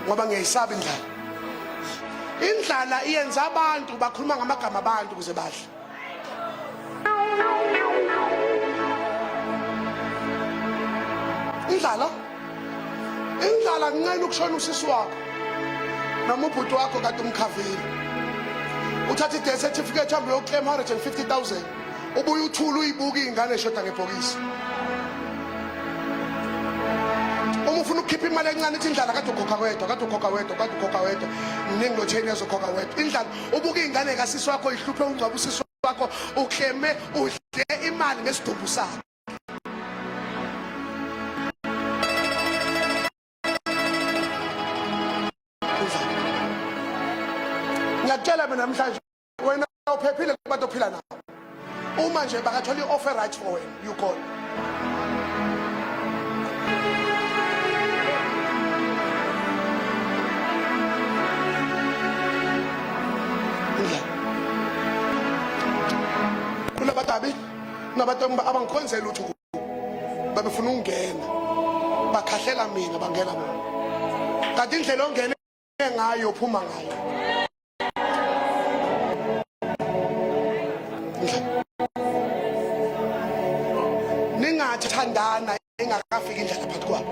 Ngoba ngiyayisaba indlala. Indlala iyenza abantu bakhuluma ngamagama abantu ukuze badle. Indlala, indlala kunqena ukushona usisi wakho noma ubhuti wakho kade umkhavile, uthatha i-death certificate, hambe uyoclaim 150,000, ubuye uthule, uyibuka iy'ngane eshoda ngebhokisi. Uma ufuna ukukhipha imali encane, ithi indlala, kade ukhokha wedwa, kade ukhokha wedwa, kade ukhokha wedwa, mningi lo 10 years ukhokha wedwa. Indlala, ubuka iy'ngane kasisi wakho ihluphe, ungcwaba usisi wakho, ukleme, udle imali ngesidumbu sakhe. Ngiyakutshela mina namhlanje, wena uphephile kubantu ophila nabo. Uma nje bakathola i-offer right for wena, you gone. Kunabantu kunabantu abangikhonzela lutho, babefuna ukungena, bakhahlela mina, bangena bona, kanti indlela ongene ngayo uphuma ngayo. Ningathi thandana ingakafiki indlela phakathi kwabo.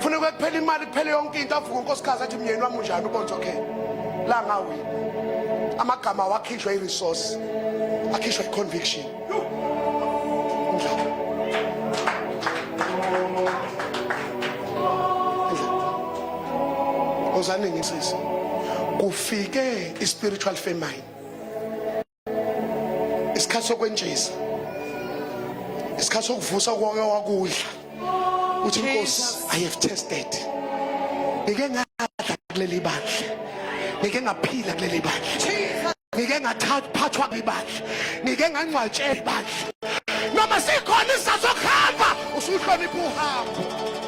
Funa kuphela imali, kuphele yonke into, avuka unkosikazi athi, "Myeni wami unjani?" Ubonze, okay, la ngawina. Amagama wakhishwa i-resource, akhishwa i-conviction. Indlala, indlala ozani ngisisi, kufike i-spiritual famine, isikhathi sokwentshisa, isikhathi sokuvusa konke wakudla, uthi, "Nkosi, I have tested. Ngike ngadla kuleli bandla, ngike ngaphila kuleli bandla, ngike ngathathwa ibandla, ngike ngangcwatshela ibandla. Noma sikhona isizathu sokuhamba, usuhlonipha uhambo."